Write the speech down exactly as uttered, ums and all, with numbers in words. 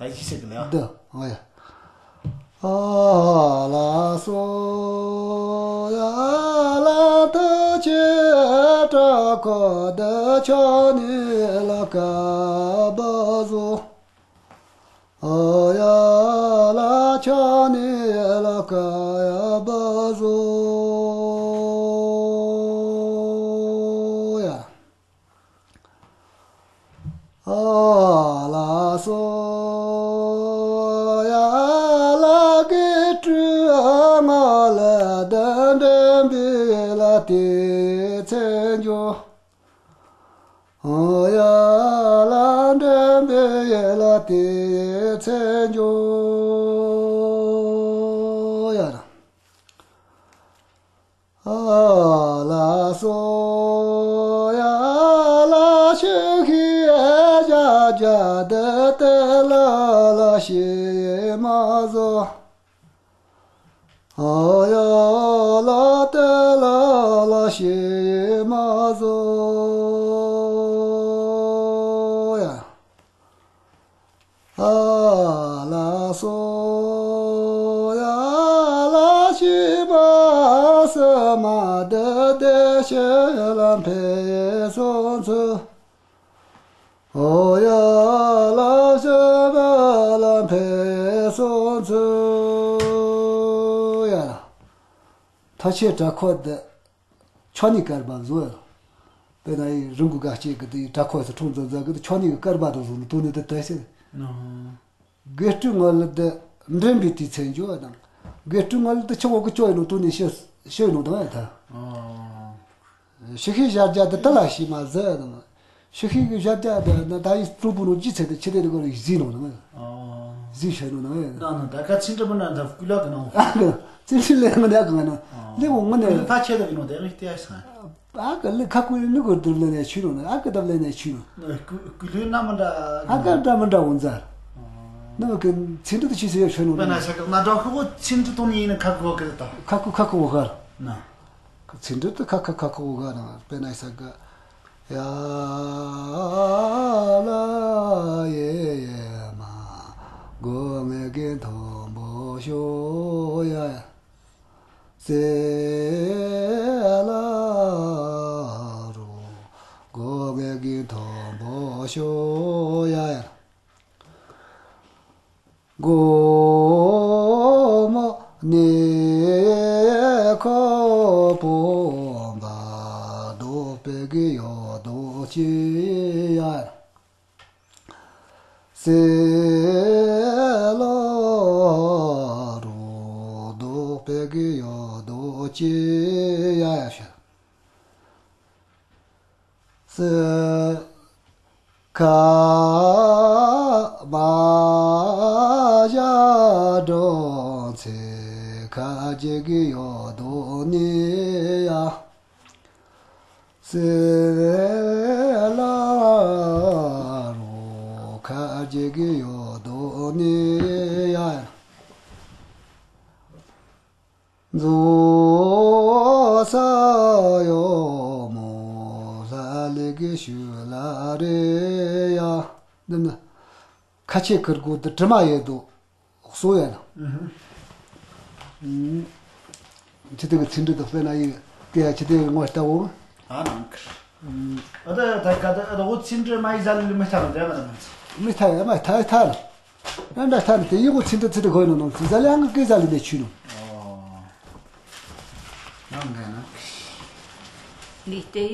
ཡ་ཅི་ཟེར་གི་ལ་ཡ། འདི་ཨོ་ཡ། ཨ་ལ་སོ་ཡ་ལ་ཐུགས་རྗེ་དྲག་ཁོ་འདི་ཆོ་ནི་ལ་ཀ་བ་བཟོ། ཨོ་ཡ་ལ་ཆོ་ནི་ལ་ཀ་ཡ་བ་བཟོ་ཡ། ཨ་ལ་སོ་ཡ་ལ་གི་ཀྲུ་ང་ལ་དན་དན་པི་ལ་ཏི་ཚེ་འཇོ། ཨ་ཡ་ལ་དན་པི་ལ་ཏི་ཚེ་འཇོ་ཡ། ཨ་ལ་སོ་ཡ་ལ་ཤི་ཤི་ཡ་ཇ་ཇ་དེ་དེ་ལ་ལ་ཤི་མ་ཟོ། ཨ་ཡ་ལ་དེ་ལ་ལ་ཤི་མ་ཟོ་ཡ། ཨ་ལ་སོ་ཡ་ལ་ཤི་མ་སི་མ་དི་དི་ཤི་ལ་འཕེ་སོ་ཚུ། ཨོ་ཡ་ལ་ཤི་མ་ལ་འཕེ་སོ་ཚུ་ཡ། ཐ་ཆེ་དྲ་ཁོ་དི། ཆོ་ནི་ཀར་བ་བཟོ་ཡ། དཔེར་ན་ཡི་རང་གི་ག་སྐྱེས་གི་དེ་ཡི་དྲ་ཁོ་སི་ཁྲུང་ཙང་ཙང་གི་དེ་ཆོ་ནི་གི་ཀར་བ་དང་བཟོ་ནི་དུ་ནི་དེ་དེ་ཤེ། དགེ་སྤྲུལ་ངོ་ལ་དེ་འདྲེན་པའི་དུས་ཚེ་འཇོ་བ་དང་། དགེ་སྤྲུལ་ངོ་ལ་དེ་ཆུ་འོག་གི་ཅོ་ཡི་ནོ་དུ་ནི་ཤེ་ཤེ་ནོ་དང་ཡ་ད། ཤི་ཤི་ཞར་རྒྱ་དེ་དེ་ལ་ཤི་མ་ཟེར་དང་། ཤི་ཤི་གི་ཞར་རྒྱ་དེ་ན་ད་ཡི་སྤྲུལ་པོ་ནོ་ཅི་ཚེ་དེ་ཆི་དེ་རི་གོ་རི་ཟི་ནོ་དང་། ཟི་ཤེ་ནོ་དང་ཡ། ད་ན་ད་ཀ་ཚིན་ཏྲ་པ་ན་ད་ཀུ་ལ་གི་ནོ། ཨ་གི་ཚིན་ཏྲ་ལེ་ང་ད་གི་ང་ནོ། ལེ་བོ་ང་ནེ། ད་ཆེ་ད་གི་ནོ་དེ་རི་ཏེ་ཡ་ས། ཨ་གི་ལེ་ཁ་ཀུ་ནི་གོ་དུ་ལེ་ནེ་ཆུ་ནོ། ཨ་གི་ད་ལེ་ནེ་ཆུ་ནོ། ཀུ་ཀུ་ལུ་ན་མ་འདྲ། ཨ་གི་འདྲ་མ་འདྲ་འོང་ཛར། ནི་མ་གི་ཚིན་ཏྲ་དེ་ཆི་ཟེར་ཡ་ཤེ་ནོ་དང་། ན་ས་གི་ན་འདྲ་ཁོ་གོ་ཚིན་ཏྲ་དོ་ནི་ཡིན་ན་ཁ་ཀུ་གི་ད། ཁ་ཀུ་ཁ་ཀུ་འོ་ཁར། ན། ཚིག་འབྲུ་དེ་ཁ་ཁ་ཁ་ཁ་འོ་ག་དང་དཔེར་ན་ས་ག་ཡ་ལ་ཡེ་ཡེ་མ་གོ་ངེ་གི་མཐོན་པོ་ཤོ་ཡ་ཡ་སེ་ལ་རོ་གོ་ངེ་གི་མཐོན་པོ་ཤོ་ཡ་ཡ། སྒོ་མོ་ནས་ཁོ་བོ་འབའ་རྡོ་པེ་གི་ཡོ་རྡོ་ཅི་ཡ། སེ་ལོ་རུ་རྡོ་པེ་གི་ཡོ་རྡོ་ཅི་ཡ་ཡ་ཤ། སི་ཁ་མ་ཞ་འགྲོ་ཚེ་ཁ་ཅིག་གི་ཡོ་དོ་ནི་ཡ། སི་ལ་རུ་ཁ་ཅིག་གི་ཡོ་དོ་ནི་ཡ། འཛོ་ས་ཡོ་མོ་ལ་ལི་གི་ཤུ་ལ་རེ་ཡ། འདི་ནི་ཁ་ཆེ་ཁིར་གུ་དུ་དྲི་མ་ཡོད་དོ་གསོ་ཡ་ན། ཆི་དེ་གི་ཚིག་འབྲུ་དུ་དཔེར་ན་ཡི་སྐད་ཡ་ཆི་དེ་གི་ངོ་ལྟ་བོ། ཨ་ནང་ཁིར། ཨ་ད་ད་ག་ད་ཨ་ད་འོ་ཚིག་འབྲུ་མ་ཡི་ཟ་ལི་ལི་མི་ཐ་ལ་འདྲ་མ་ད་མ་ཚ། མི་ཐ་ཡ་མ་ཐ་ཡ་ཐ་ལ། ཨ་འདྲ་ཐ་ནི་དེ་ཡི་གོ་ཚིག་འབྲུ་ཚིག་འབྲུ་གོ་ཡི་ནོ་ནོ་ཚིག་ཟ་ལི་ཨང་གི་སྐད་ཟ་ལི་ནས་ཆུ་ནོ། ཨོ། ནང་ག་ན། ལི་ཏེ་